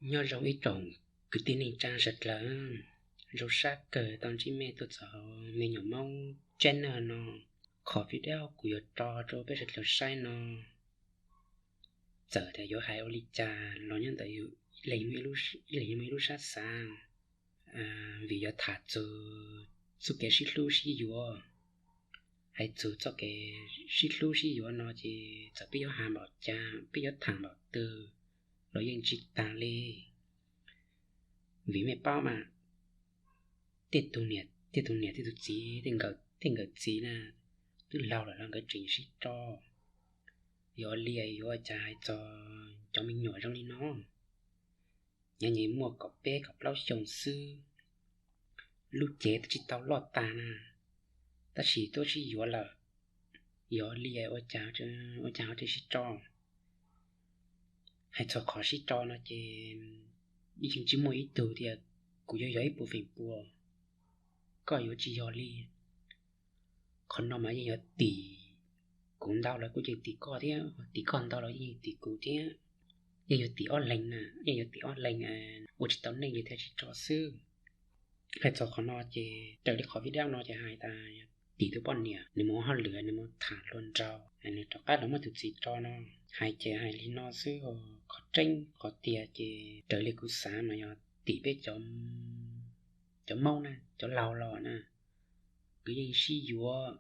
Nyob zoo ib tsoom kwv tij neej tsa sawv dlawg, zoo sab kawg tau ntsib mej tuaj txog me nyuam Moob channel no. Qhov video kuv yuav tso rua peb sawv dlawg saib no, txawm tias yuav hais ua li cas los nyob ntawm ib leeg muaj ib lub sab xav, vim yuav tham txug txuj kev sib hlub sib yuav. Hais txug txoj kev sib hlub sib yuav no ces txawm peb yuav has npaum cas, peb yuav tham npaum twg los yeej tsis tag li. Vim mej paub mas, tej tug niam tej tug txiv, tej nkawm txiv na, twb laug lawm los nkawd tseem sib tso. Yog li yuav ua cas hais txog cov me nyuam zoo li no, nyob nyuam muaj kaum peb kaum plaub xyoo xwb, lub cev twb tsis tau loj tag na, tab sis twb sib yuav lawm. Yog li ua cas, ua cas ho tseem sib tso? Hais txog qhov sib tso no ces yeej tsis muaj ib tug tias kuv yuav yog ib puas feem pua, koj yuav tsis yog li. Qhov no mas yeej yog tim kuv ntau los kuj yeej tim koj thiab, tim koj ntau los yeej tim kuv thiab. Yeej yog tim ob leeg na, yeej yog tim ob leeg ua tsis tau neej li thiaj tsis tso xwb. Hais txog qhov no ces raws li qhov video no ces hais tas tim tus poj niam nws mus ua hauj lwm, nws mus tham hluas nraug, nws rov qab los muab tus txiv tso no. Hais ces hais li no xwb, qhov tseeb qhov tiag ces raws li kuv xav mas yog tim peb cov Moob na, cov laug los na, kwv yeej sib yuav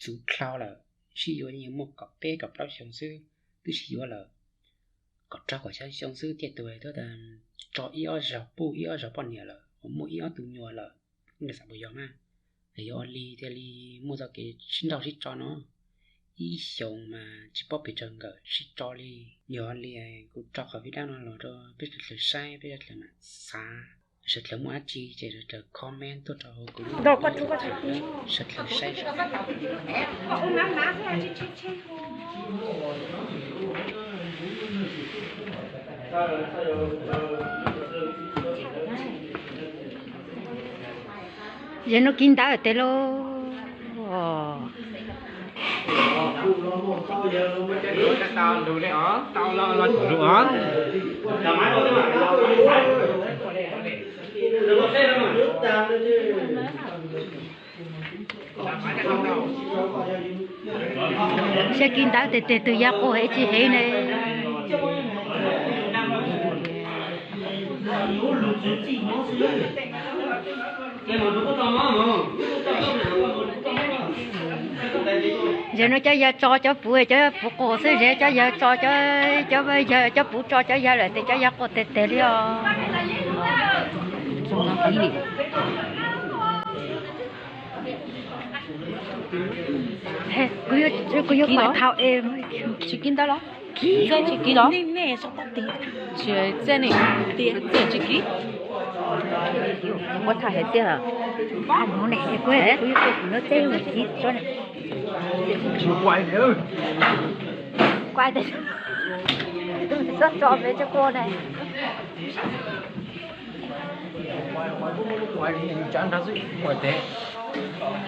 txug dlhau lawm, sib yuav yeej muaj kaum peb kaum plaub xyoo xwb twb sib yuav lawm. Kaum rau kaum xya xyoo xwb tej tug tuaj tso ib ob zaug puj ib ob zaug poj niam lawm, muaj ib ob tug nyuam lawm, nej xav puas yog mas? Yog ua li thiaj li muaj txoj kev sib nrauj sib tso no, ib xyoos mas tsis paub pes tsawg nkawm sib tso li. Yog li kuv tso qhov video no los rau peb sawv dlawg saib, peb sawv dlawg mam xav. Sawv dlawg muaj dab tsi ces sawv dlawg comment tuaj rau hauv kuv lub, sawv dlawg saib. Yog no kiv ntawv tes lauj. Saib kiv ntawv tes tes tus yaj quas hev tsis hev ne. Yog no cov yawg tso cov puv, cov puv quas xwb, cov yawg tso, cov yawg cov puv tso cov yawg lawm tes cov yawg quas tes tes li os. Kuv yuav pam thau es. Tsis kiv ntawv los? Tsis kiv los? Tsis kiv. Ua tham hais tiag. Kuv yuav pum no teb mus kiv tso. Kuv tso me tso kua ne.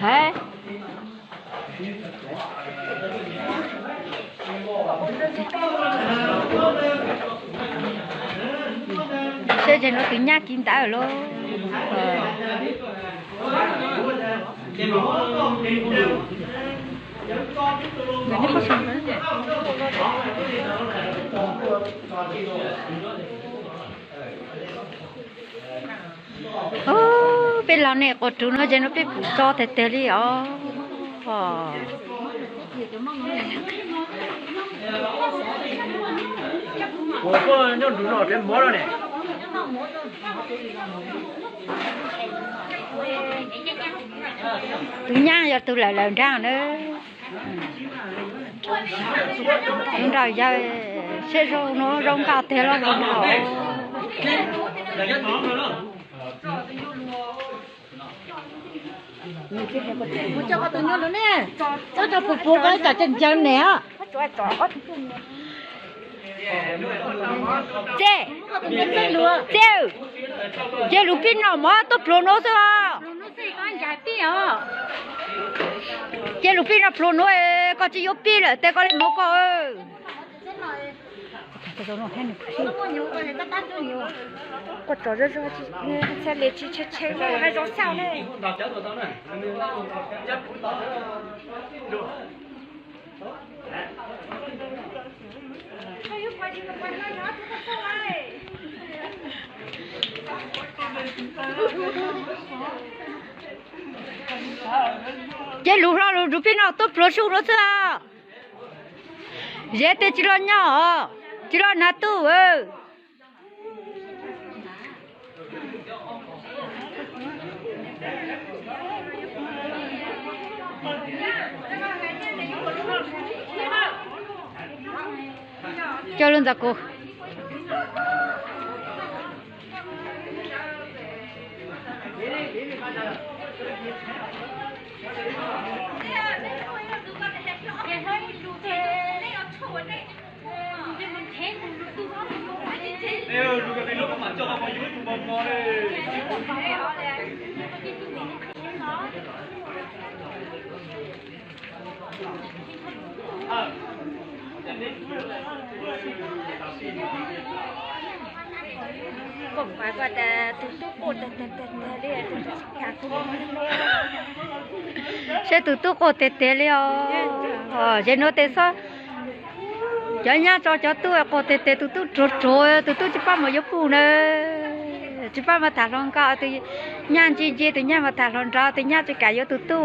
He. Seb tes no tus nyab kiv ntawv lauj. Peb laug nej quas ruv no ces no peb pum tso tes tes li os. Tus nyab yog tus lawm lawm nrag na. Nrog yawg seb zoo no zoo nkauj tiag los zoo nkauj. Mus coj koj tus nyuj lug ne, txhob rau puv puv koj ib tsam tseem ncaws nem. Txej, txej, yawg lug pij noj mov tuaj pluas nuav xwb os. Yawg lug pij noj pluas nuav, koj tsis yuav pij lawm tes koj le nuav koj. Quaj tso zog zog, txhaj li tsis tshee tshee, zoo xauj ne. Ces lus hlo lus ntsuj plig no tuaj pluav su no xwb. Zeb tej tsis loj nyob os, tsis loj hnav tuj. Coj lub ntxo kuv. Saib tus tub quaj tes tes li os. Zem nuav tes xob, cov nyab tso cov tub quaj tes tes, tus tub ruam ruam, tus tub tsis paub mus yuav puj na, tsis paub mus tham hluas nkauj, tus nyab ntsia ntsia, tus nyab mus tham hluas nraug, tus nyab tsis kam yuav tus tub.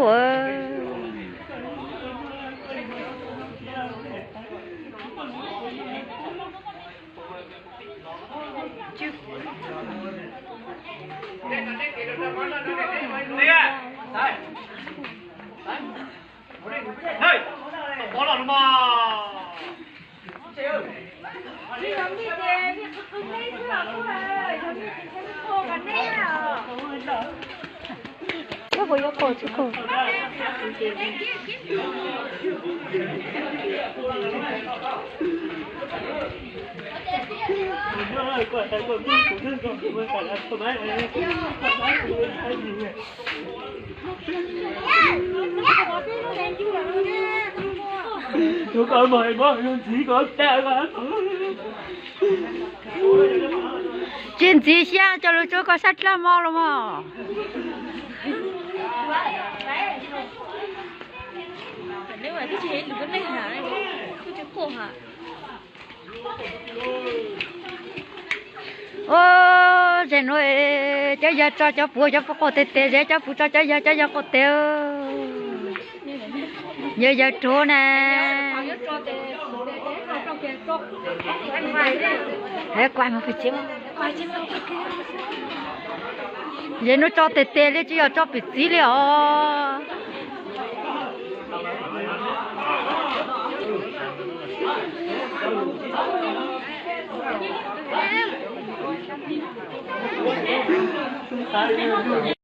Tsis ntxiv xyab cov lus tsuab koj sab dlab mob los mog. Ua, zem nuav cov yawg tso cov puv, cov puv quaj tes tes, zem cov puv tso cov yawg, cov yawg quaj tes. Yawg yawg ruam na. Zem nuav tso tes tes li tsis yog tso pim txiv li os.